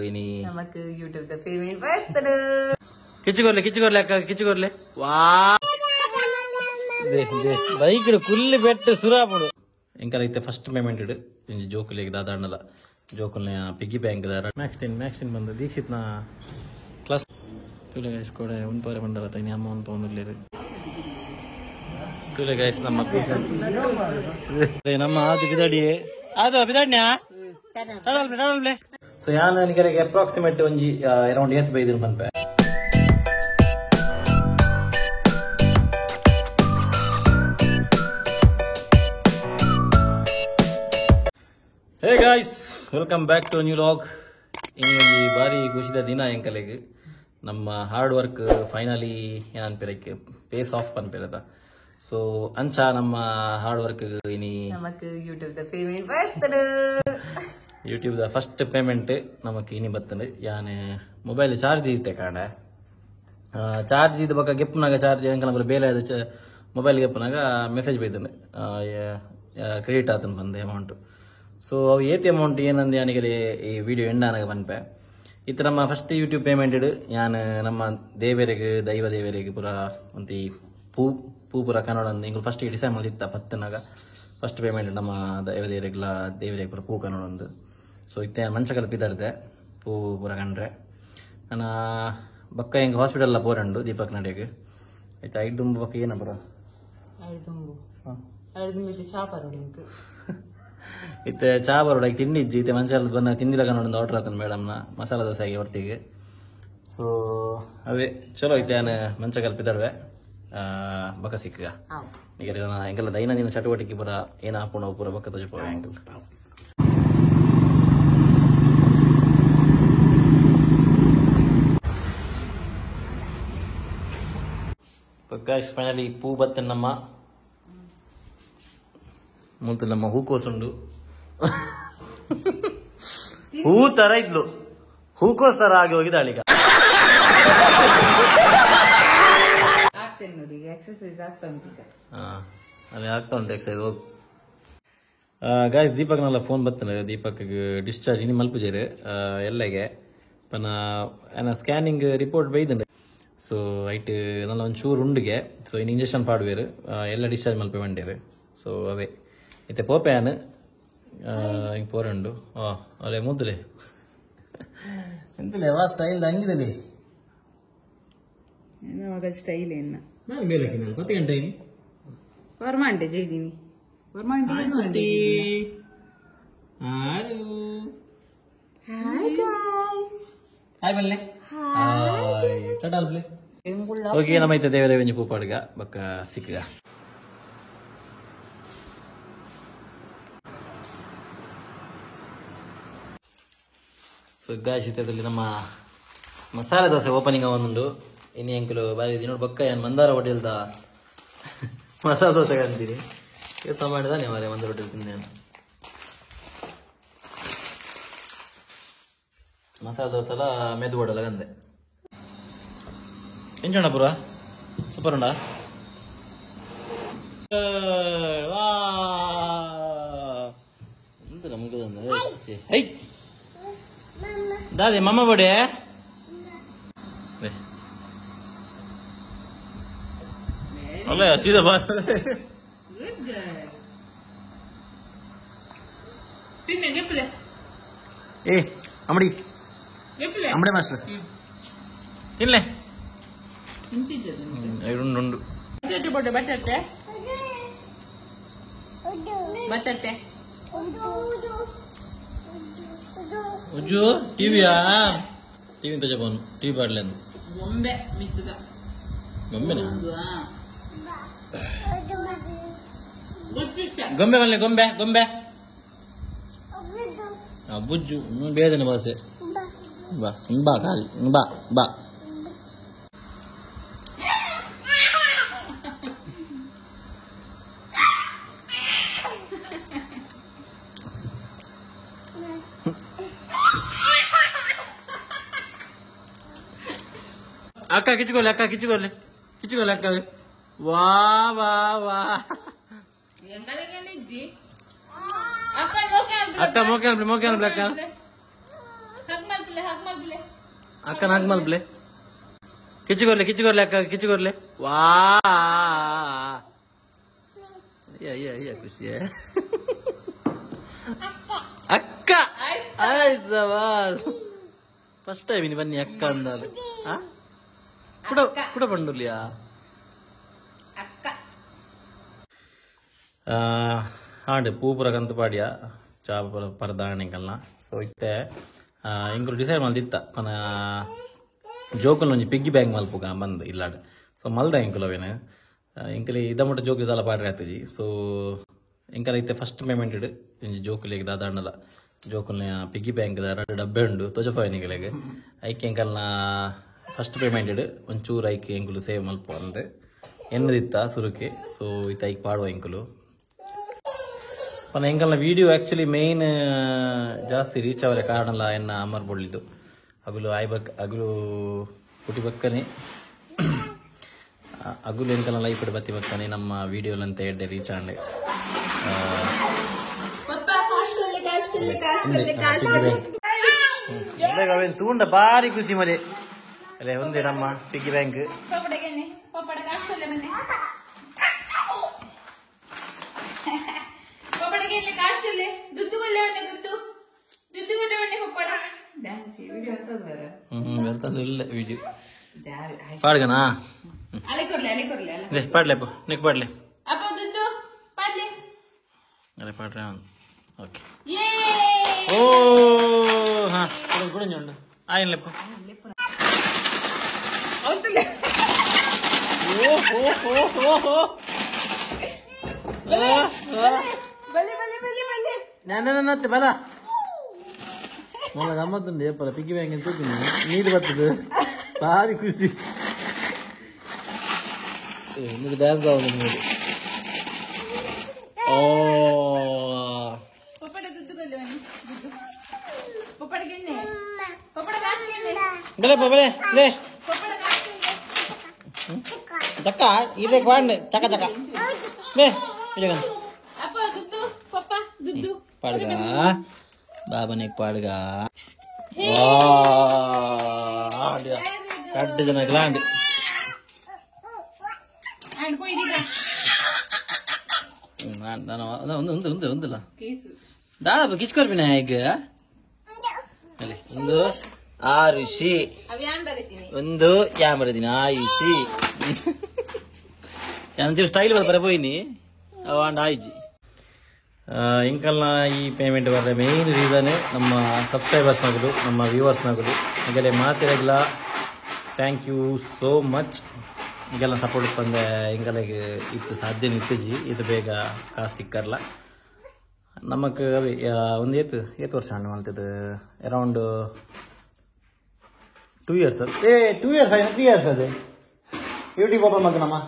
ಇನಿ ನಮಕ್ YouTube the payment ಬರ್ತದೆ. ಕಿಚ್ಚುಗೊರ್ಲೆ ಕಿಚ್ಚುಗೊರ್ಲೆ ಅಕ್ಕ ಕಿಚ್ಚುಗೊರ್ಲೆ ವಾ ಬೈಕ್ ಕುಲ್ಲಿ ಬೆಟ್ಟ ಸುರಾಪುಡು ಎಂಕಲ ಇತ್ತೆ ಫಸ್ಟ್ ಪೇಮೆಂಟ್ ಇಡು ಇಂಜಿ ಜೋಕುಲೆಗ್ ದಾದಾಂಡಲ ಜೋಕುಲ್ನ ಪಿಗ್ಗಿ ಬ್ಯಾಂಕ್ ದಾರ ಮ್ಯಾಕ್ಸ್ಟಿನ್ ಮ್ಯಾಕ್ಸ್ಟಿನ್ ಬಂದು ದೀಕ್ಷಿತ್ನ ಕ್ಲಾಸ್ ತುಲೆ ಗೈಸ್ ಕೂಡ ಉನ್ಪಾರೆ ಬಂಡಲ ತೈನಿ ಅಮ್ಮ ಉನ್ಪ ಒಂದುಲ್ಲೇರು ತುಲೆ ಗೈಸ್ ನಮ್ಮ ನಮ್ಮ ಆದಿ ಬಿದಾಡಿಯೇ ಅದು ಬಿದಾಡ್ನ್ಯಾ ಸೊ ಯಾನ್ ನಿಕಲೆಗ್ ಅಪ್ರಾಕ್ಸಿಮೇಟ್ ಒಂಜಿ ಅರೌಂಡ್ ಏತ್ ಬೈದಿರು ಪನ್ಪೆ. Hey guys, welcome back to new vlog. ಇನ್ನೊಂದು ಬಾರಿ ಖುಷಿದ ದಿನ ಎಂಕಲೆಗ್. ನಮ್ಮ ಹಾರ್ಡ್ ವರ್ಕ್ ಫೈನಲಿ ಏನನ್ಪಿರಕ್ಕೆ ಪೇಸ್ ಆಫ್ ಪನ್ಪಿರದ. ಸೊ ಅಂಚ ನಮ್ಮ ಹಾರ್ಡ್ ವರ್ಕ್ ಇನಿ ನಮಕ್ ಯೂಟ್ಯೂಬ್ the payment ಬರ್ತದೆ. ಯೂಟ್ಯೂಬ್ the first payment ನಮಕ್ ಇನಿ ಬರ್ತದೆ. ಯಾನೆ ಮೊಬೈಲ್ ಚಾರ್ಜ್ ಇತ್ತೆ ಕಾಂಡ ಚಾರ್ಜ್ ಇದ್ದ ಬಕ್ಕ ಗೆಪ್ಪನಾಗ ಚಾರ್ಜ್ ಎಂಕಲ ಬೇಲೆ ಮೊಬೈಲ್ ಗೆಪ್ಪನಾಗ ಮೆಸೇಜ್ ಬೈತಂಡೆ ಕ್ರೆಡಿಟ್ ಆತನ ಬಂದೆ ಅಮೌಂಟ್. ಸೊ ಅವು ಏತಿ ಅಮೌಂಟ್ ಏನಂದು ಯಾನಿಗೆ ಈ ವಿಡಿಯೋ ಎಂಡ್ ಆನಾಗ ಪನ್ಪೆ. ಇತ್ತ ನಮ್ಮ ಫಸ್ಟ್ ಯೂಟ್ಯೂಬ್ ಪೇಮೆಂಟ್ ಇಡು ಯಾನ್ ನಮ್ಮ ದೇವರಿಗೆ ದೈವ ದೇವರಿಗೆ ಪೂರ ಒಂತಿ ಪೂ ಪೂ ಪೂರ ಕನ್ನಡ ಇಂಗ್ಲು ಫಸ್ಟ್ ಡಿಸೈಡ್ ಮಾಡಿತ್ತ ಪತ್ತನಾಗ ಫಸ್ಟ್ ಪೇಮೆಂಟ್ ನಮ್ಮ ದೈವ ದೇವರಿಗೆಲ್ಲ ದೇವರಿಗೆ ಪೂರ ಪೂ ಕನ್ನಡ ಒಂದು. ಸೊ ಇತ್ತೆ ಮಂಚಕಲ್ ಪಿದರ್ದೆ ಪೂ ಪೂರ ಕಂಡ್ರೆ ನನ್ನ ಬಕ್ಕ ಹಿಂಗೆ ಹಾಸ್ಪಿಟಲ್ ಪೋರಂಡು ದೀಪಕ್ ನಡೆಗೆ ಆಯ್ತಾ. ಐದು ದುಂಬು ಬಕ್ಕ ಏನ ಪೂರ ಇತ್ತೆ ಚಾ ಬರೋಡ ತಿಂಡಿ ಇಜ್ಜಿ ಇತ್ತೆ ಮಂಚಾಲದ ಬಂದ ತಿಂಡಿಲ ಕನ್ನಡ ಆರ್ಡರ್ ಆತನ ಮೇಡಮ್ನ ಮಸಾಲ ದೋಸೆ ಆಗಿ ಹೊರ್ತಿಗೆ. ಸೊ ಅವೇ ಚಲೋ ಇತ್ತೆ ನಾನು ಮಂಚ ಕಲ್ಪಿದಡ್ವೆ ಬಕ್ಕ ಸಿಕ್ಕ ಈಗ ಎಂಗೆಲ್ಲ ದೈನಂದಿನ ಚಟುವಟಿಕೆ ಪೂರ ಏನ ಹಾಪುಣ ಪೂರ ಬಕ್ಕ ತೋಜ ಎಂಗಲ್. ಗೈಸ್ ಫೈನಲಿ ಪೂ ಬತ್ತ ನಮ್ಮ ಮೂತು ನಮ್ಮ ಹೂಕೋಸುಂಡು ಹೂ ತರ ಇದ್ಲು ಹೂಕೋಸ್ ತರ ಆಗಿ ಹೋಗಿದ್ದಾಳೆ ಈಗ. ಅಲ್ಲಿ ಆಗ್ತಾ ಉಂಟು ಎಕ್ಸರ್ಸೈಸ್ ಹೋಗಿ. ಗಾಯ್ಸ್ ದೀಪಕ್ನೆಲ್ಲ ಫೋನ್ ಬರ್ತದೆ. ದೀಪಕ್ ಡಿಸ್ಚಾರ್ಜ್ ಇನಿ ಮಲ್ಪುಜೇರು ಎಲ್ಲಗೆ ಪನ ಸ್ಕ್ಯಾನಿಂಗ್ ರಿಪೋರ್ಟ್ ಬೈದಂಡೆ. ಸೊ ಐಟ್ ನಲ್ಲ ಒಂದು ಚೂರು ಉಂಡಿಗೆ ಸೊ ಇನ್ನು ಇಂಜೆಕ್ಷನ್ ಪಾಡುವೇರು ಎಲ್ಲ ಡಿಸ್ಚಾರ್ಜ್ ಮಲ್ಪೆ ಬಂಡೇರು. ಸೊ ಅವೇ ಇತ್ತೆ ಪೋಪೆ ಆನ್ ಹಿಂಗೆ ಪೋರಂಡು ಅಲ್ಲೇ ಮುದ್ದುಲೆ ಎಂತಲೇ ವಾ ಸ್ಟೈಲ್ ಹಂಗಿದಲ್ಲಿ ಸ್ಟೈಲ್ ಏನ ನಾನು ಮೇಲೆ ಪತ್ತು ಗಂಟೆ ವರ್ಮಾಂಟೆ ಜೈದೀನಿ ವರ್ಮಾಂಟೆ. ಹಾಯ್ ಬಲ್ಲೆ ಹಾಯ್ ಟಾಟಾ ಅಲ್ಪ್ಲೆ. ಓಕೆ ನಮ್ಮ ಐತೆ ದೇವರೇವಂಜಿ ಪೂಪಾಡ್ಗ ಬಕ್ಕ ಸಿಕ್ಕ. ಸೊ ಗಾಯ್ಸ್ ಇತ್ತದಲ್ಲಿ ನಮ್ಮ ಮಸಾಲೆ ದೋಸೆ ಓಪನಿಂಗ್ ಒಂದುಂಡು. ಇನ್ನು ಎಂಕುಲು ಬಾರಿ ದಿನೋಡು ಬಕ್ಕ ಏನು ಮಂದಾರ ಹೋಟೆಲ್ದ ಮಸಾಲೆ ದೋಸೆ ಅಂತೀನಿ ಕೆಲಸ ಮಾಡಿದಾನೆ ಮಾರೆ ಮಂದಾರ ಹೋಟೆಲ್ ತಿಂದೇನು ಮಸಾಲೆ ದೋಸೆ ಎಲ್ಲ ಮೆದು ಓಡಲ್ಲ ಗಂದೆ. ಎಂಚೋಣ ಪುರ ಸೂಪರ್ ಉಂಡಾ? ಎಂತ ನಮ್ಗೆ ಹೈ ದಾದೆ ಮಮ್ಮ ಬಡೆ ಅಲ್ಲ ಸೀದಾ ಬಾ. ಏ ಅಮ್ಮಡಿ ಅಮ್ಮಡೆ ಮಾಸ್ಟರ್ ತಿನ್ಲೆ ಉಂಡು ಉಂಡು ಬಟಾಟೆ ಬಟಾಟೆ ಉಜ್ಜು ಟಿವಿಯಾ ಟಿವಿ ತಜ ಟಿವಿ ಪಾಡ್ಲೇನು ಗೊಂಬೆ ಮಿತ್ತದ ಗೊಂಬೆನಾ ಗೊಂಬೆ ಮಲ್ಲೆ ಗೊಂಬೆ ಗೊಂಬೆ ಬುಜ್ಜು ಬೇದನೆ ಬಾಸೆ ಬಾ ಬಾ ಖಾಲಿ ಬಾ ಬಾ. ಅಕ್ಕ ಕಿಚ್ಚುಕೊಳ್ಳಿ ಅಕ್ಕ ಕಿಚ್ಚುಕೊಳ್ಳಿ ಕಿಚ್ಚುಕೊಳ್ಳಿ ಅಕ್ಕ ವಾ ವಾ ವಾ ಅಕ್ಕ ಮೋಕೆ ಅನ್ಪ್ಲೆ ಮೋಕೆ ಅನ್ಪ್ಲೆ ಅಕ್ಕ ಮಲ್ಪಲೆ ಹಗ್ ಮಲ್ಪಲೆ ಅಕ್ಕನ ಹಗ್ ಮಲ್ಪಲೆ ಕಿಚ್ಚುಗೊರ್ಲೆ ಕಿಚ್ಚುಗೊರ್ಲೆ ಅಕ್ಕ ಕಿಚ್ಚುಗೊರ್ಲೆ ವಾ ಅಯ್ಯ ಅಯ್ಯ ಅಯ್ಯ ಖುಷಿ ಅಕ್ಕ ಆಯ್ತು ಫಸ್ಟ್ ಟೈಮ್ ಇನಿ ಬನ್ನಿ ಅಕ್ಕ ಅಂದಾಲು ಕುಡ ಕುಡ ಬಂಡುಲಿಯಾ ಅಕ್ಕ ಹಾಂಡ್ ಪೂಪುರ ಕಂತು ಪಾಡಿಯ ಚಾ ಪರದಾಣಿಕಲ್ನ ಸೊ ಇತ್ತೆ ಇಂಕುಲು ಡಿಸೈಡ್ ಮಲ್ದಿತ್ತ ಪನ ಜೋಕುಲ್ ಒಂಜಿ ಪಿಗ್ಗಿ ಬ್ಯಾಂಕ್ ಮಲ್ಪುಗ ಬಂದು ಇಲ್ಲಾಡ್ ಸೊ ಮಲ್ದ ಇಂಕುಲು ಅವೇನು ಇಂಕಲಿ ಇದ ಮುಟ್ಟ ಜೋಕು ಇದಲ್ಲ ಪಾಡ್ರೆ ಆತಜಿ ಸೊ ಇಂಕಲ ಇತ್ತೆ ಫಸ್ಟ್ ಪೇಮೆಂಟ್ ಇಡು ಒಂಜಿ ಜೋಕುಲಿಗೆ ದಾದಾಂಡಲ ಜೋಕುಲ್ನ ಪಿಗ್ಗಿ ಬ್ಯಾಂಕ್ ದ ಡಬ್ಬೆ ಉಂಡು ತೊಜಪಾಯಿನಿಗಳಿಗೆ ಐಕೆ ಎಂಕಲ್ನ ಫಸ್ಟ್ ಪೇಮೆಂಟ್ ಇಡು ಒಂಚೂರು ಐಕೆ ಎಂಕುಲು ಸೇವ್ ಮಲ್ಪು ಅಂದ್ ಎನ್ನದಿತ್ತ ಸುರುಕೆ ಸೊ ಇತ್ತ ಐಕ್ ಪಾಡುವ ಎಂಕುಲು ಪನ ಎಂಕಲ್ನ ವಿಡಿಯೋ ಆ್ಯಕ್ಚುಲಿ ಮೇನ್ ಜಾಸ್ತಿ ರೀಚ್ ಅವರ ಕಾರಣಲ್ಲ ಎನ್ನ ಅಮರ್ ಬೊಳ್ಳಿದ್ದು ಅಗುಲು ಆಯ್ಬಕ್ ಅಗುಲು ಪುಟಿ ಬಕ್ಕನೆ ಅಗುಲು ಎಂಕಲ್ನ ಲೈಫ್ ಬತ್ತಿ ಬಕ್ಕನೆ ನಮ್ಮ ವಿಡಿಯೋಲಂತ ಎಡ್ಡೆ ರೀಚ್ ಆಂಡೆ ತೂಂಡ ಬಾರಿ ಖುಷಿ ಮರೆ ಅಲ್ಲೇ ಒಂದೇ ನಮ್ಮ ಪಿಗ್ಗಿ ಬ್ಯಾಂಕ್ ವಿಡಿಯೋ ಪಾಡ್ಗನಾ ಪಾಡ್ಲೆ ನಿಕ್ ಪಾಡ್ಲೆ ಅರೆ ಪಾಡ್ರೆ ಓಕೆ ಓ ಹಾ ಕುಡಂಜಿ ಉಂಡು ಆಯ್ನ್ ಲೆಪ್ಪು ಓ ಹೋ ಹೋ ಹೋ ಹೋ ನಾನು ಬಲ ಮೊಲ ಗಮ್ಮತ್ತುಂಡು ಏಪಲ ಪಿಗ್ಗಿ ಬ್ಯಾಂಕ್ ಅಂತ ನೀರು ಬರ್ತದೆ ಭಾರಿ ಖುಷಿ ನಿಮಗೆ ಡ್ಯಾನ್ಸ್ ಆಗೋದು ನೋಡಿ ಓ ಬಲೆ ಬಲೆ ಲೇ ಚಕ್ಕ ಇದೇ ಬಾಂಡ್ ಚಕ ಚಕ ಬೇ ಪಾಡ್ಗ ಬಾಬನಿಗೆ ಪಾಡ್ಗ ಕಡ್ಡು ಜನ ಗ್ಲಾಂಡ್ ಒಂದು ಒಂದು ಒಂದಿಲ್ಲ ದಾದ ಕಿಚ್ಕೊರ್ಬಿನ ಈಗ ಅಲ್ಲಿ ಒಂದು ಆರುಷಿ ಒಂದು ಯಾ ಬರದಿನ ಆಯುಷಿ ಅಂಚೂರು ಸ್ಟೈಲ್ ಬರ್ತಾರೆ ಪೋಯಿನಿ ಅವಾಂಡ್ ಆಯ್ಜಿ ಇಂಕಲ್ನ ಈ ಪೇಮೆಂಟ್ ಬರ್ರೆ ಮೇನ್ ರೀಸನ್ ನಮ್ಮ ಸಬ್ಸ್ಕ್ರೈಬರ್ಸ್ನಗುಲು ನಮ್ಮ ವ್ಯೂವರ್ಸ್ನಗುಲು ಈಗಲೇ ಮಾತಿರಗಿಲ್ಲ thank you so much ಈಗೆಲ್ಲ ಸಪೋರ್ಟ್ ಬಂದೆ ಇಂಕಲಿಗೆ ಇತ್ತು ಸಾಧ್ಯ ಇತ್ತುಜಿ ಇದು ಬೇಗ ಕಾಸು ತಿಕ್ಕರ್ಲ ನಮಕ್ ಅವೇ ಒಂದು ಏತು ಏತು ವರ್ಷ ಹಣ್ಣು ಮಲ್ತದ್ದು ಅರೌಂಡ್ 2 ಇಯರ್ಸ್ ಏ 2 ಇಯರ್ಸ್ ಆಯ್ತು 3 ಇಯರ್ಸ್ ಅದೇ ಯೂಟ್ಯೂಬ್ ಓಪನ್ ಮಾಡ್ತು ನಮ್ಮ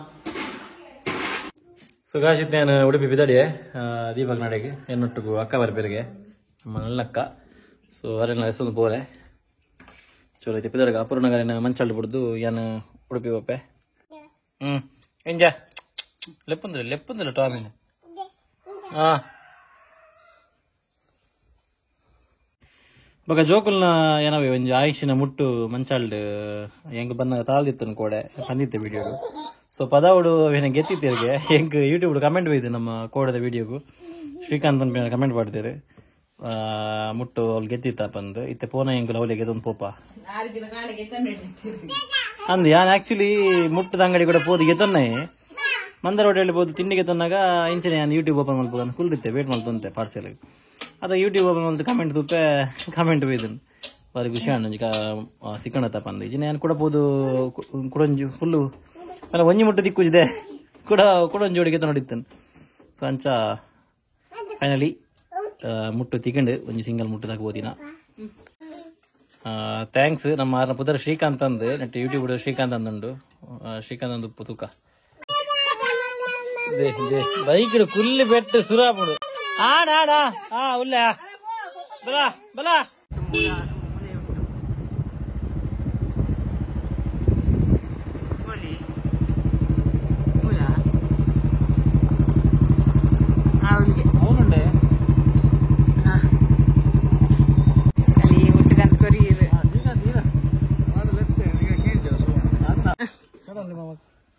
ಸೊ ಗಾಶಿತ್ ನಾನು ಉಡುಪಿ ಬಿದಡಿಯೆ ದೀಪಕ್ ನಡೆಗೆ ಎನ್ನೊಟ್ಟಿಗೂ ಅಕ್ಕ ಬರ್ಬೇರಿಗೆ ನಮ್ಮ ನಲ್ಲಕ್ಕ ಸೊ ಅವರೆಲ್ಲ ಹೆಸರು ಪೋರೆ ಚಲೋ ಐತೆ ಪಿದಡಿಗೆ ಅಪೂರ್ಣಗರಿನ ಮಂಚಾಳು ಬಿಡ್ದು ಏನು ಉಡುಪಿ ಒಪ್ಪೆ ಹ್ಞೂ ಎಂಜ ಲೆಪ್ಪಂದಿಲ್ಲ ಲೆಪ್ಪಂದಿಲ್ಲ ಟಾಮಿನ ಹಾಂ ಬೊಕ ಜೋಕುಲ್ನ ಏನವೇ ಒಂಜಿ ಆಯುಷಿನ ಮುಟ್ಟು ಮಂಚಾಲ್ಡ್ ಎಂಕ್ ಬನ್ನ ತಾಳ್ದಿತ್ತನು ಕೋಡೆ ಬಂದಿತ್ತೆ ವಿಡಿಯೋ ಸೊ ಪದಾವುಡು ಅವೇನ ಗೆತ್ತಿತ್ತೇರಿಗೆ ಎಂಕ್ ಯೂಟ್ಯೂಬ್ ಕಮೆಂಟ್ ಬೈದು ನಮ್ಮ ಕೋಡದ ವಿಡಿಯೋಗು ಶ್ರೀಕಾಂತ್ ಪನ್ಪಿನ ಕಮೆಂಟ್ ಮಾಡ್ತೇವೆ ಮುಟ್ಟು ಅವ್ಳು ಗೆತ್ತಿತ್ತ ಬಂದು ಇತ್ತೆ ಪೋನ ಎಂಕುಲು ಅವಳಿಗೆ ಗೆದ್ದೊಂದು ಪೋಪ ಅಂದ್ ಯಾನ್ ಆಕ್ಚುಲಿ ಮುಟ್ಟದ ಅಂಗಡಿ ಕೂಡ ಪೋದು ಗೆತ್ತೊನ್ನೆ ಮಂದರ ಹೋಟೆಲ್ ಪೋದು ತಿಂಡಿ ಗೆತ್ತೊನ್ನಾಗ ಇಂಚನೆ ಯಾನ್ ಯೂಟ್ಯೂಬ್ ಓಪನ್ ಮಲ್ಪುಗ ಕುಲ್ದಿತ್ತೆ ವೇಟ್ ಮಲ್ತೊಂತೆ ಪಾರ್ಸೆಲ್ ಅದ ಯೂಟ್ಯೂಬ್ ಓಪನ್ ಮಲ್ತು ಕಮೆಂಟ್ ತೂಪೆ ಕಮೆಂಟ್ ಬೈದನ್ ಬಾರಿ ಖುಷಿ ಆಂಡ್ ಸಿಕ್ಕಣ ತಪ್ಪಂದು ಇಜಿನ ಯಾನ್ ಕೂಡ ಪೋದು ಕುಡೊಂಜಿ ಫುಲ್ಲು ಅಲ್ಲ ಒಂಜಿ ಮುಟ್ಟು ದಿಕ್ಕುಜಿದೆ ಕೂಡ ಕುಡೊಂಜಿ ಜೋಡಿಗೆ ನೋಡಿತ್ತನ್ ಸೊ ಅಂಚ ಫೈನಲಿ ಮುಟ್ಟು ತಿಕ್ಕಂಡು ಒಂಜಿ ಸಿಂಗಲ್ ಮುಟ್ಟು ತಗೋದಿನ thanks ನಮ್ಮ ಆರ್ನ ಪುದರ್ ಶ್ರೀಕಾಂತ್ ಅಂದ್ ನೆಟ್ ಯೂಟ್ಯೂಬ್ ಶ್ರೀಕಾಂತ್ ಅಂದುಂಡು ಶ್ರೀಕಾಂತ್ ಅಂದು ಉಪ್ಪು ತೂಕ ಬೈಕ್ ಕುಲ್ಲಿ ಬೆಟ್ಟು ಸುರಾಪುಡು ಆಡ ಆಡ ಆ ಉಲ್ಲ ಬಲ ಬಲ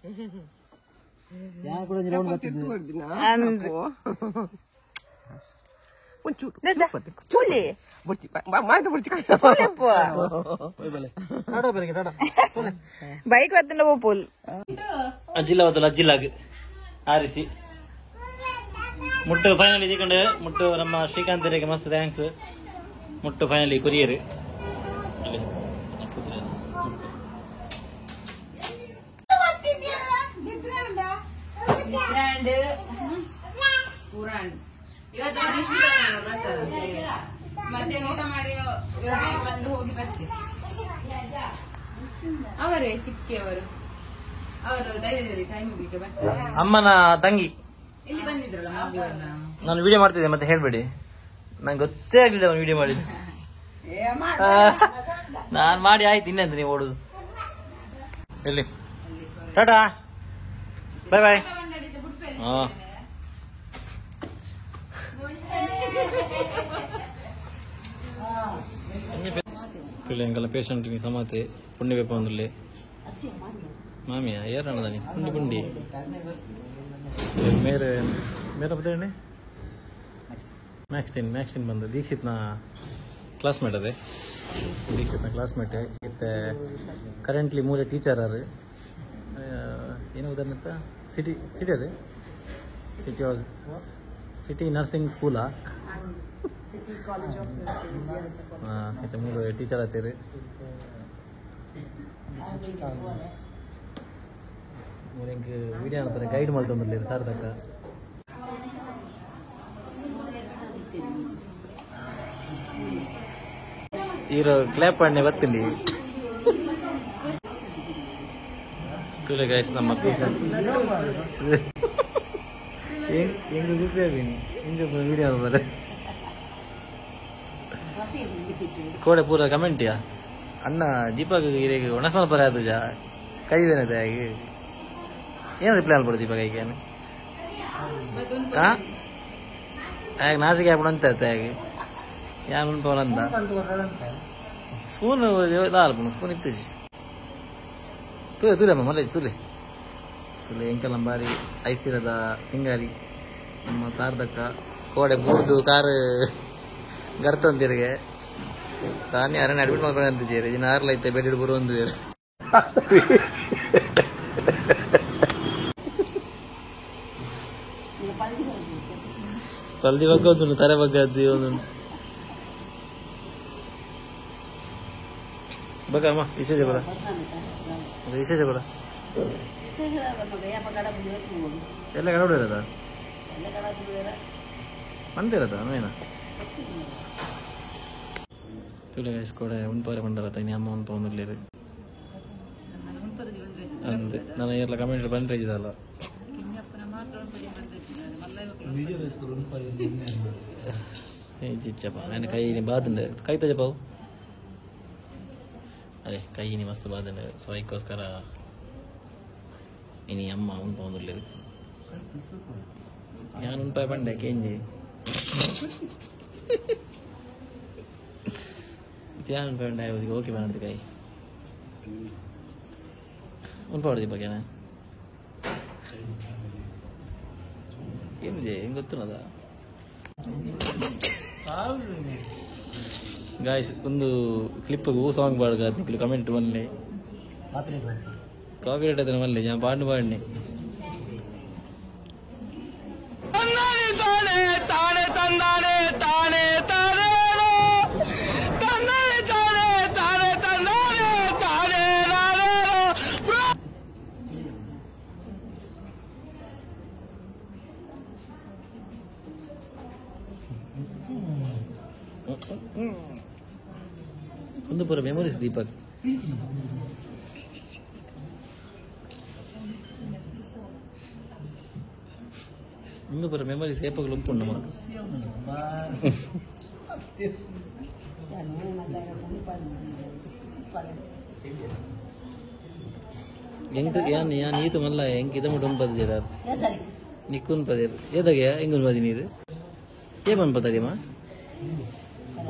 ಬೈಕ್ ಬತ್ತಂಡ ಪೋಪುಲ್ ಅಜ್ಜಿಲ್ಲ ಬತ್ತಲ್ಲ ಅಜ್ಜಿಲ್ಲಾಗ ಆರಿಸಿ ಮುಟ್ಟು ಫೈನಲಿ ಇದೀಕೊಂಡು ಮುಟ್ಟು ನಮ್ಮ ಶ್ರೀಕಾಂತ್ ಮಸ್ತ್ thanks. ಮುಟ್ಟು ಫೈನಲಿ ಕೊರಿಯರ್ ಮಧ್ಯಾಹ್ನ ಊಟ ಮಾಡಿ ಬಂದ್ರು ಹೋಗಿ ಬರ್ತೀವಿ. ಅವರೇ ಚಿಕ್ಕಿಯವರು, ಅವರು ದೈವದಲ್ಲಿ ಕೈ ಮುಗಿಲಿಕ್ಕೆ ಬರ್ತಾರೆ. ಅಮ್ಮನ ತಂಗಿ ಇಲ್ಲಿ ಬಂದಿದ್ರಲ್ಲ ಮಗುವನ್ನ. ನಾನು ವಿಡಿಯೋ ಮಾಡ್ತಿದ್ದೆ ಮತ್ತೆ ಹೇಳ್ಬೇಡಿ, ನಂಗೆ ಗೊತ್ತೇ ಆಗ್ಲಿಲ್ಲ ಅವನು ವಿಡಿಯೋ ಮಾಡಿದ್ದು. ನಾನು ಮಾಡಿ ಆಯ್ತು, ಇನ್ನೆಂತ ನೀವು ಓಡುದು. ಎಲ್ಲಿ ಟಾಟಾ ಬಾಯ್ ಬಾಯ್. ಹಾ ಎಂಕಲ್ಲ ಪೇಷಂಟ್ ಸಮಾತೆ ಪುಂಡಿ ಬೇಪ ಒಂದ್ರಲ್ಲಿ ಮಾಮಿಯ ಏರಣ್ಣದಾನಿ ಪುಂಡಿ ಪುಂಡಿ ಮೇರೆ ಮೇರೆ ಬತ್ತೇಳಿ ಮ್ಯಾಕ್ಸ್ಟಿನ್ ಮ್ಯಾಕ್ಸ್ಟಿನ್ ಬಂದು ದೀಕ್ಷಿತ್ನ ಕ್ಲಾಸ್ಮೇಟ್ ಅದೇ ದೀಕ್ಷಿತ್ನ ಕ್ಲಾಸ್ಮೇಟ್ ಇತ್ತೆ ಕರೆಂಟ್ಲಿ ಮೂರೇ ಟೀಚರ್ ಆರು ಏನು ಉದಾಹರಣೆ ಸಿಟಿ ಸಿಟಿ ಅದೇ ಸಿಟಿ ಸಿಟಿ ನರ್ಸಿಂಗ್ ಸ್ಕೂಲಾ ಹಾಂ ಇತ್ತೆ ಮೂರು ಟೀಚರ್ ಆತೀರಿ. ಮೂರು ವಿಡಿಯೋ ಅಂತಾರೆ ಗೈಡ್ ಮಾಡ್ತಂದ್ರಲ್ಲ ಸರ್ ತಕ್ಕ. ಹೀರೋ ಕ್ಲಾಪ್ ಅಣ್ಣೆ ಬರ್ತೀನಿ ತುಲೆ ಗೈಸ್ ನಮ್ಮ ಹೆಂಗ್ ಗುಪ್ಪಿಯಾಗಿನಿ ಹಿಂಗೆ ವಿಡಿಯೋ ಬರ ಕೋಡೆ ಪೂರ ಕಮೆಂಟಿಯಾ ಅಣ್ಣ ದೀಪಕ್ ಹಿರಿಯ ಒಣಸ್ಮಲ್ ಪರ ಆತು ಜಾ ಕೈ ಬೇನದೆ ಹಾಗೆ ಏನು ರಿಪ್ಲೈ ಅನ್ಬಿಡು ದೀಪಕ್ ಐಕೆ ಹಾಂ ಆಗ ನಾಸಿಗೆ ಹಾಕ್ಬಿಡು ಅಂತ ಆಗ ಯಾನ್ ಉಂಟು ಅಂತ ಸ್ಪೂನ್ ದಾಲ್ಪುಂಡು ಸ್ಪೂನ್ ಇತ್ತು ತೂಲೆ ತೂಲೆ ಅಮ್ಮ ಮಲ್ಲ ತೂಲೆ ತೂಲೆ ಎಂಕಲ್ಲ ಬಾರಿ ಐಸ್ತಿರದ ಸಿಂಗಾರಿ ನಮ್ಮ ಸಾರ್ದಕ್ಕ ಕೋಡೆ ಬೂರ್ದು ಕಾರು ಗರ್ತಂತಿರಿಗೆ ತಾನೇ ಅರಣ್ಯ ಅಡ್ಮಿಟ್ ಮಾಡ್ಕೊಂಡು ಅಂತ ಸೇರಿ ಇನ್ನು ಆರ್ಲೈತೆ ಬೆಡ್ ಹಿಡ್ಬರು ಒಂದು ಪಲ್ದಿ ಬಗ್ಗೆ ಒಂದುಂಟು ತಲೆ ಬಗ್ಗೆ ಅದು ಒಂದುಂಟು ಬಗ್ಗ ಅಮ್ಮ ವಿಶೇಷ ಬರ ವಿಶೇಷ ಬರ ಎಲ್ಲ ಕಡೆ ಇರೋದಾ ಮಂದಿರದ ಅವೇನ ತುಲೆ ಗೈಸ್ ಕೋಡೆ ಉಂಪಾರೆ ಪಂಡರ ಇನಿ ಅಮ್ಮ ಉಂಪ ಒಂದುಲ್ಲೇರು ಅಂದೆ ನಾನು ಎಲ್ಲ ಕಮೆಂಟ್ ಬಂದ್ರೆ ಇದಲ್ಲ ಚಿಚ್ಚಪ್ಪ ನನ್ನ ಕೈ ಬಾದುಂಡೆ ಕೈ ತಜಪ್ಪ ಅದೇ ಕೈ ಮಸ್ತ್ ಬಾದುಂಡೆ. ಸೊ ಅದಕ್ಕೋಸ್ಕರ ಇನಿ ಅಮ್ಮ ಉಂಪ ಒಂದುಲ್ಲೇರು ಯಾನ್ ಉಂಪಾಯ ಪಂಡೆ ಕೇಂಜಿ ಯಾನ್ ಪಂಡೆ ಓಕೆ ಮಾಡ್ದು ಕೈ ಉಂಪ ಹೊಡೆದಿ ಬಗ್ಗೆ ಏನಿದೆ ಹೆಂಗ್ ಗೊತ್ತಿಲ್ಲದ ಗಾಯ್ಸ್ ಒಂದು ಕ್ಲಿಪ್ ಹೂ ಸಾಂಗ್ ಪಾಡುಗ ನಿಕ್ಲು ಕಮೆಂಟ್ ಮಲ್ಲೆ ಕಾಪಿ ರೇಟ್ ಅದನ್ನ ಮಲ್ಲೆ ഞാൻ ಪಾಡು ಪಾಡಿನಿ. ಒಂದು ಪೂರ ಮೆಮೊರೀಸ್ ದೀಪಕ್. ಒಂದು ಪೂರ ಮೆಮೊರೀಸ್ ಏಪಗಲು ಉಪ್ಪುಂಡು ನಮಕ್. ಎಂಕ್ ಯಾನ್ ಯಾನ್ ಈತ ಮಲ್ಲ ಎಂಕ್ ಇದ ಮುಟ್ಟು ಉಂಪದ ಜೇರ ನಿಕ್ಕುನ್ ಪದೇರ್ ಏದಾಗೆ ಹೆಂಗುನ್ ಪದಿ ನೀರು ಏ ಬನ್ ಪದರಿಮ್ಮ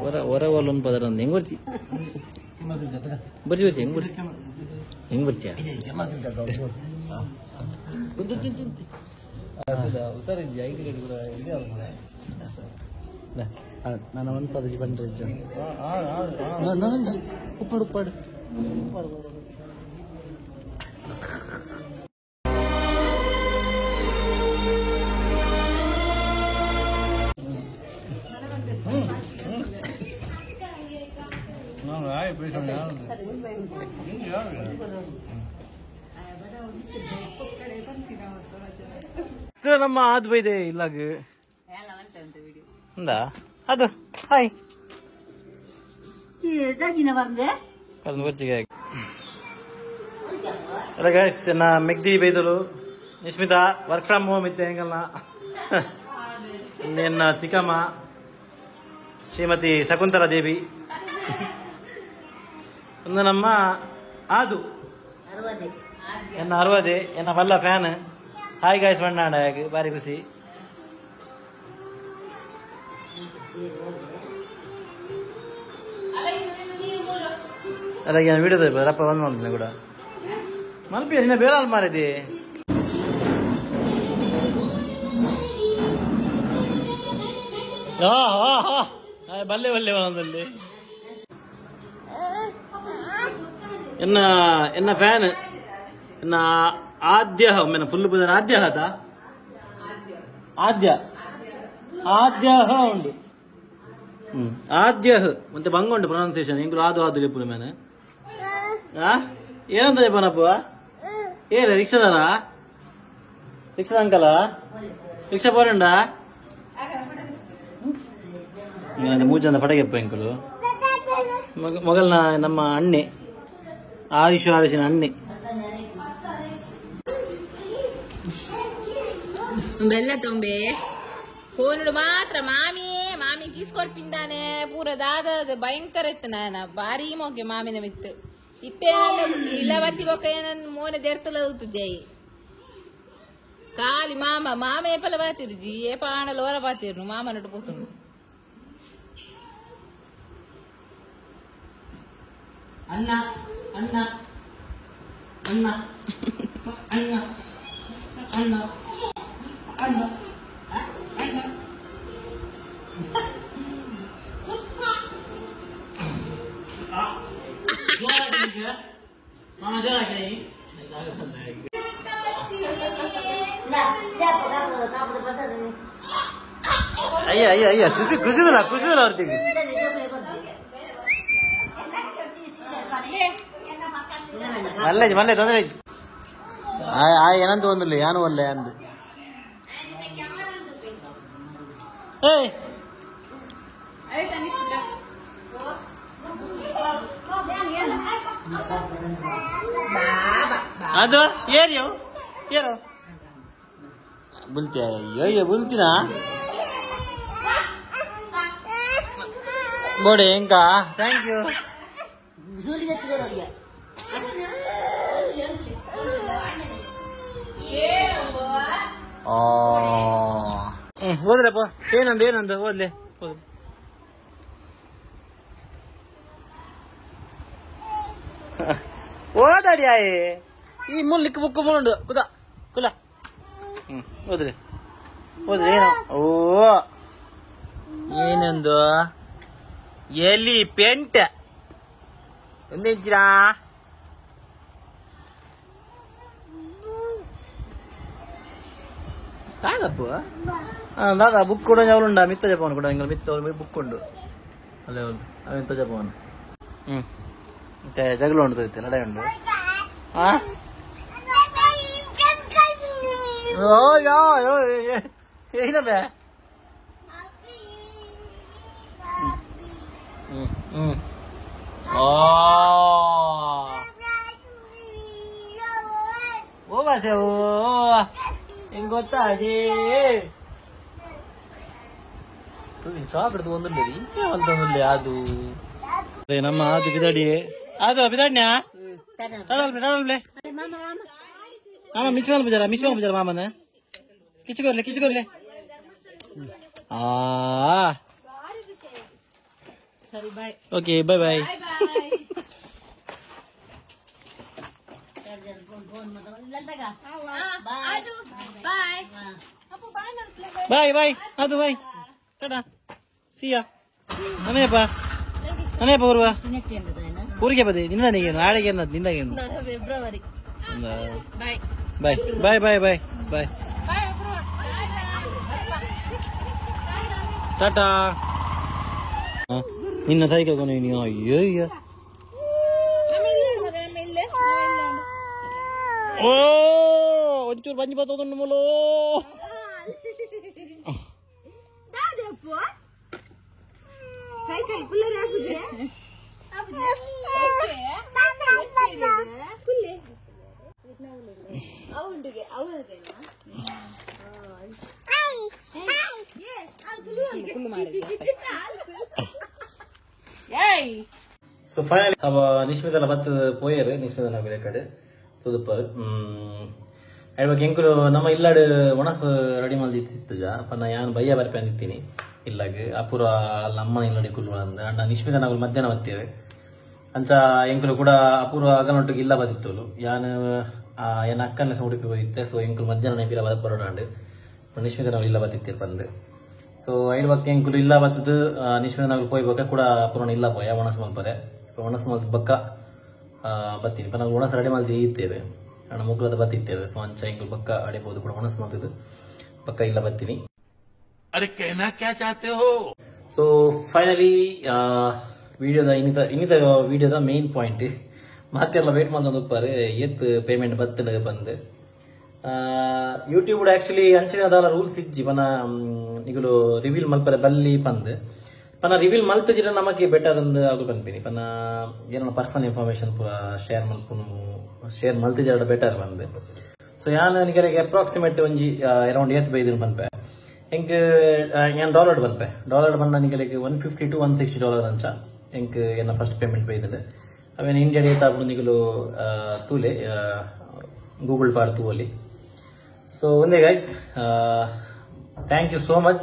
ಹೊರ ಹೊರ ಒಲ್ ಉಂಪದರ ಅಂದ್ ಹೆಂಗ್ ಬರ್ತಿ ಬರ್ತಿ ಬರ್ತಿ ಹೆಂಗ್ ಬರ್ತಿ ಹೆಂಗ್ ಬರ್ತೀಯ? ನಾನು ಒಂದು ಪದಜಿ ಬಂದ್ರೆ ನಾನೊಂಜಿ ಉಪ್ಪಾಡು ಉಪ್ಪಾಡು ನಮ್ಮ ಆದ್ ಬೈದೆ ಇಲ್ಲಾಗ ಅದು ಹಾಯ್ ನಾ ಮೆಗ್ದಿ ಬೈದಲು ನಿಶ್ಮಿತಾ ವರ್ಕ್ ಫ್ರಮ್ ಹೋಮ್ ಇದ್ದೆ ಹೆಂಗಲ್ಲ ನಿನ್ನ ಚಿಕ್ಕಮ್ಮ ಶ್ರೀಮತಿ ಶಕುಂತಲಾ ದೇವಿ ಒಂದು ನಮ್ಮ ಆದು ಎನ್ನ ಅರವದೆ ಎನ್ನ ಮಲ್ಲ ಫ್ಯಾನ್ ಹಾಯ್ ಗಾಯ್ಸ್ ಬಣ್ಣಾಂಡ ಬಾರಿ ಖುಷಿ. ಅದಾಗಿ ನಾನು ವಿಡಿಯೋ ರಪ್ಪ ಬಂದ್ ಮಾಡ್ತೀನಿ ಕೂಡ ಮಲ್ಪಿ ನಿನ್ನ ಬೇರೆ ಮಾರಿದೆ. ಬಲ್ಲೆ ಬಲ್ಲೆ ಒಂದಲ್ಲಿ ಎನ್ನ ಎನ್ನ ಫ್ಯಾನ್ ಎನ್ನ ಆದ್ಯ ಒಮ್ಮೆ ಫುಲ್ ಬುಧನ ಆದ್ಯ ಆತ ಆದ್ಯ ಆದ್ಯ ಉಂಡು ಆದ್ಯ ಮತ್ತೆ ಬಂಗ ಉಂಟು ಪ್ರೊನೌನ್ಸಿಯೇಷನ್ ಎಂಗುಲು ಆದು ಆದು ಲೆಪ್ಪುಲು ಮೇನೆ ಏನಂತ ಜಪನಪ್ಪ ಏ ರಿಕ್ಷಾದಾರ ರಿಕ್ಷಾದ ಅಂಕಲ ರಿಕ್ಷಾ ಪೋರಂಡ ಮೂಜಂದ ಪಟಗೆಪ್ಪ ಎಂಕುಲು ಮೊಗಲ್ನ ನಮ್ಮ ಅಣ್ಣೆ ಆಯುಷ್ ಆಯುಷಿನ ಅಣ್ಣೆ ಬೆಲ್ಲ ತೊಂಬೆ ಫೋನ್ ಮಾತ್ರ ಮಾಮಿ ಮಾಮಿ ಕೀಸ್ಕೊರ್ಪಿಂದಾನೆ ಪೂರ ದಾದ ಭಯಂಕರ ಇತ್ತು ನಾನ ಭಾರಿ ಮೋಕೆ ಮಾಮಿನ ಮಿತ್ತು ಇತ್ತೆ ಇಲ್ಲ ಬತ್ತಿ ಬೊಕ್ಕ ನನ್ನ ಮೋನೆ ದೇರ್ತಲ ಹೋಗ್ತಿದ್ದೆ ಖಾಲಿ ಮಾಮ ಮಾಮ ಏಪಲ ಬಾತಿರು ಜಿ ಏಪ ಆಣಲ ಓರ ಬಾತಿರು ಮಾಮ ನಟ್ಟು ಪೋತುಂಡು. ಅಣ್ಣ ಅಣ್ಣ ಅಣ್ಣ ಅಣ್ಣ ಅಣ್ಣ ಅಣ್ಣ ಅಣ್ಣ ಅಯ್ಯ ಅಯ್ಯ ಅಯ್ಯ ಖುಷಿ ಖುಷಿದಲ್ಲ ಖುಷಿದಲ್ಲ ಅವ್ರಿಗೆ ಮಲ್ಲೆ ಮಲ್ಲೆ ತೊಂದರೆ ಆ ಏನಂತ ಒಂದಿಲ್ಲ ಯಾನು ಒಲ್ಲೆ ಅಂದು ಏಯ್ ಅದು ಏರಿಯೋ ಏರೋ ಬುಲ್ತಿ ಅಯ್ಯೋ ಅಯ್ಯೋ ಬುಲ್ತಿನಾ ಬೋಡೆ ಎಂಕ thank you. ಓದ್ರಪ್ಪ ಏನಂದು ಏನಂದು ಓದ್ಲೆ ಓದ್ ಓದಾಡಿ ಆಯೇ ಈ ಮುಲ್ಲಿಕ್ ಬುಕ್ ಮುಳ್ಳುಂಡು ಕುದ ಕುಲ ಓದ್ರಿ ಓದ್ರಿ ಏನೋ ಓ ಏನಂದು ಎಲಿ ಪೆಂಟ್ ಒಂದಿಂಚಿರಾ ದಾದಪ್ಪ ದಾದಾ ಬುಕ್ ಕೂಡ ಅವಳುಂಡ ಮಿತ್ತ ಜಪವನ್ ಕೂಡ ಎಂಗಲ್ ಮಿತ್ತ ಬುಕ್ ಉಂಡು ಅಲ್ಲೇ ಉಂಟು ಅವೆಂತ ಜಪವನ್. ಮತ್ತೆ ಜಗಳ ಉಂಟು ಲಡಾಯಿ ಉಂಟು. ಓ ಯಾ ಏನಬೇ ಹ್ಮ್ ಓ ಬಾಸೆ ಓ ಹೆಂಗ್ ಗೊತ್ತಾಜಿ ಸಾಕಡ್ದು ಒಂದುಂಡೆ ಇಂಚೆ ಒಂದೊಂದುಂಡೆ ಅದು ನಮ್ಮ ಅದು ಬಿದಾಡಿ ಅದು ಬಿದಾಡ್ನ್ಯಾ ಟಡಲ್ಬೆ ಮಾಮ ಮಿಸ್ ಮಲ್ಪುಜಾರ ಮಿಸ್ ಮಲ್ಪುಜಾರ ಮಾಮನ ಕಿಚ್ಚುಕೊರ್ಲೆ ಕಿಚ್ಚುಕೊರ್ಲೆ ಆ ಸರಿ bye okay bye bye. Bye. Bye bye bye ಅದು ಬಾಯ್ ಟಾಟಾ ಸಿಯಾ ನಮೇಪ ನಮೇಪ ಬರುವ ಊರಿಗೆ ಬದೆ ನಿನ್ನನಿಗೇನು ಆಡಿಗೆ ನಿನ್ನಗೇನು February bye bye bye bye bye bye tata. ನಿನ್ನ ಸೈಕಲ್ ನೀನು ಅಯ್ಯೋ ಅಯ್ಯೋ ಓ ಒಂಚೂರು ಬಂಜಿ ಬತ್ತೋದುಂಡು ಮುಲು ಸೊ ಫೈನಲಿ ಅವ ನಿಶ್ಮಿತಲ ಬತ್ತದ ಪೋಯರು ನಿಶ್ಮಿತ ನಗರ ಕಡೆ ತುದುಪ್ಪರು ಹೇಳ್ಬೇಕು ಎಂಕುಲು ನಮ್ಮ ಇಲ್ಲಾಡು ಒಣಸು ರೆಡಿ ಮಲ್ದಿತ್ತಿತ್ತುಜ ಪನ್ನ ಯಾನ್ ಬಯ್ಯ ಬರ್ಪೆ ಅಂದಿತ್ತೀನಿ ಇಲ್ಲಾಗ ಅಪೂರ್ವ ಅಲ್ಲಿ ಅಮ್ಮನ ಇಲ್ಲಡಿ ಕುಲ್ಲು ಅಂದ ಅಣ್ಣ ನಿಶ್ಮಿತ ನಾಗುಲು ಮಧ್ಯಾಹ್ನ ಬತ್ತೇವೆ ಅಂಚ ಎಂಕುಲು ಕೂಡ ಅಪೂರ್ವ ಅಗನೊಟ್ಟಿಗೆ ಇಲ್ಲ ಬದಿತ್ತೋಲು ಯಾನ್ ಏನ್ ಅಕ್ಕನ ಉಡುಪಿ ಹೋಗಿತ್ತೆ. ಸೊ ಎಂಕುಲು ಮಧ್ಯಾಹ್ನ ನೆಪಿಲ ಬರೋಡಾಂಡು ನಿಶ್ಮಿತ ನಾವು ಇಲ್ಲ ಬತ್ತಿತ್ತೀರ್ ಬಂದು. ಸೊ ಐದು ಬಕ್ಕ ಎಂಕುಲು ಇಲ್ಲ ಬತ್ತದು ನಿಶ್ಮಿತ ನಾಗುಲು ಪೋಯ್ ಬಕ್ಕ ಕೂಡ ಅಪೂರ್ವನ ಇಲ್ಲ ಪೋಯ ಒಣಸು ಮಲ್ಪರೆ. ಸೊ ಒಣಸು ಮಲ್ದ ಬಕ್ಕ ಬತ್ತೀನಿ ಪನ್ನ ಒಣಸು ರೆಡಿ ಮಲ್ದಿ ಇತ್ತೇವೆ ಅಣ್ಣ ಮುಗ್ಲದ ಬತ್ತಿತ್ತೇವೆ. ಸೊ ಅಂಚ ಎಂಕುಲು ಬಕ್ಕ ಅಡಿಬೋದು ಕೂಡ ಒಣಸು ಮಲ್ತಿದ್ದು ಬಕ್ಕ ಇಲ್ಲ ಬತ್ತೀನಿ. अरे कहना क्या चाहते हो. ಸೊ ಫೈನಲಿ ವಿಡಿಯೋದ ಇನ್ನಿತ ವಿಡಿಯೋದ ಮೇನ್ ಪಾಯಿಂಟ್ ಮಾತೆಲ್ಲ ವೇಟ್ ಮಾಡ್ಕೊಂಡು ಏತ್ ಪೇಮೆಂಟ್ ಬತ್ತಲ ಬಂದು ಯೂಟ್ಯೂಬ್ ಆಕ್ಚುಲಿ ಅಂಚಿನ ದಾಲ ರೂಲ್ಸ್ ಇಜ್ಜಿ ಪನ ನಿಗುಲು ರಿವೀಲ್ ಮಲ್ಪರೆ ಬಲ್ಲಿ ಪಂದ್ ಪನ ರಿವೀಲ್ ಮಲ್ತಜಿರ ನಮಗೆ ಬೆಟರ್ ಅಂದ್ ಆಗು ಪನ್ಪಿನಿ ಪನ ಏನೋ ಪರ್ಸನಲ್ ಇನ್ಫಾರ್ಮೇಶನ್ ಪೂರ ಶೇರ್ ಮಲ್ಪುನು ಶೇರ್ ಮಲ್ತಜಿರ ಬೆಟರ್ ಬಂದ್. ಸೊ ಯಾನ್ ನಿಗರಿಗೆ ಅಪ್ರಾಕ್ಸಿಮೇಟ್ ಒಂಜಿ ಅರೌಂಡ್ ಏತ್ ಬೈದಿನ ಪನ್ಪೆ ಎಂಕ್ ಯಾನ್ ಡಾಲರ್ ಬರ್ಪೆ ಡಾಲರ್ ಬಂದ ನಿಗಲಿಗೆ $150 to $160 ಅಂಚ ಎಂಕ್ ಎನ್ನ ಫಸ್ಟ್ ಪೇಮೆಂಟ್ ಬೈದಿದೆ. ಅವೇನು ಇಂಡಿಯಾ ಡೇಟ್ ಆಪುಂಡು ನಿಗಲು ತೂಲೆ ಗೂಗಲ್ ಪಾಡ್ ತೂವಲಿ. ಸೊ ಒಂದೇ guys thank you so much.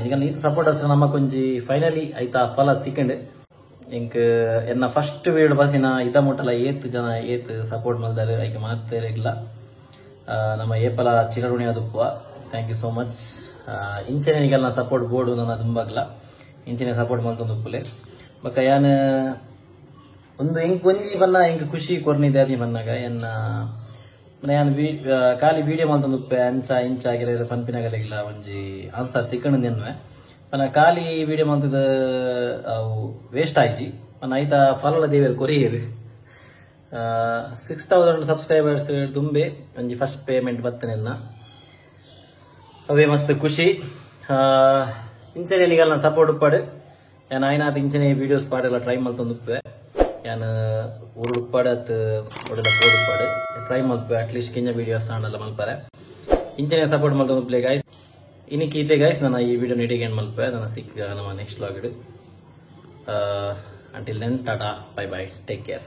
ನಿಗಲ್ ಈತ ಸಪೋರ್ಟ್ ಅಸ್ರ ನಮ್ಮ ಕೊಂಜಿ ಫೈನಲಿ ಐತಾ ಫಲ ಸಿಕ್ಕಂಡ್ ಎಂಕ್ ಎನ್ನ ಫಸ್ಟ್ ವೀಡಿಯೋ ಬಸ್ಸಿನ ಇದ ಮುಟ್ಟಲ ಏತ್ ಜನ ಏತ್ ಸಪೋರ್ಟ್ ಮಲ್ದಾರೆ ಐಕೆ ಮಾತೇರಿಲ್ಲ ನಮ್ಮ ಏಪಲ ಚಿರಋಣಿ ಅದುಪ್ಪುವ. Thank you so much. ಇಂಚನೆ ನಿಗಲ್ನ ಸಪೋರ್ಟ್ ಬೋರ್ಡು ನನ್ನ ತುಂಬಾಗ್ಲ ಇಂಚನೆ ಸಪೋರ್ಟ್ ಮಲ್ತೊಂದು ಉಪ್ಪುಲೆ ಬೊಕ್ಕ ಯಾನ್ ಒಂದು ಎಂಕ್ ಒಂಜಿ ಬನ್ನ ಎಂಕ್ ಖುಷಿ ಕೊರ್ನಿದೆ ಅದಿ ಬನ್ನಾಗ ಎನ್ನ ಯಾನ್ ಖಾಲಿ ವಿಡಿಯೋ ಮಲ್ತೊಂದು ಉಪ್ಪೆ ಅಂಚ ಇಂಚ ಆಗಿರ ಪನ್ಪಿನಗಲಿಲ್ಲ ಒಂಜಿ ಆನ್ಸರ್ ಸಿಕ್ಕಂಡು ಎನ್ನುವೆ ಪನ ಖಾಲಿ ವಿಡಿಯೋ ಮಲ್ತದ ಅವು ವೇಸ್ಟ್ ಆಯ್ಜಿ ಪನ ಐತ ಫಲಲ ದೇವಿಯರ್ ಕೊರಿಯರು 6000 ಸಬ್ಸ್ಕ್ರೈಬರ್ಸ್ ದುಂಬೆ ಒಂಜಿ ಫಸ್ಟ್ ಪೇಮೆಂಟ್ ಬತ್ತನೆಲ್ಲ ಅವೇ ಮಸ್ತ್ ಖುಷಿ. ಇಂಚನೆ ನಿಗಲ್ನ ಸಪೋರ್ಟ್ ಉಪ್ಪಾಡು ಯಾನ್ ಆಯ್ನಾತ್ ಇಂಚನೆ ವಿಡಿಯೋಸ್ ಪಾಡೆಲ್ಲ ಟ್ರೈ ಮಲ್ತೊಂದು ಉಪ್ಪೆ ಯಾನ್ ಊರು ಉಪ್ಪಾಡು ಅತ್ ಒಡೆಲ್ಲ ಪೋದು ಉಪ್ಪಾಡು ಟ್ರೈ ಮಲ್ಪೆ ಅಟ್ಲೀಸ್ಟ್ ಕಿಂಜ ವಿಡಿಯೋಸ್ ಆಂಡಲ್ಲ ಮಲ್ಪರೆ ಇಂಚನೆ ಸಪೋರ್ಟ್ ಮಲ್ತೊಂದು ಉಪ್ಪಲೆ ಗಾಯ್ಸ್. ಇನ್ನಿಕ್ಕೆ ಇತ್ತೆ ಗಾಯ್ಸ್ ನಾನು ಈ ವಿಡಿಯೋ ನೀಟಿಗೆ ಏನು ಮಲ್ಪೆ ನನ್ನ ಸಿಕ್ಕ ನಮ್ಮ next vlog. Until then tata bye bye take care.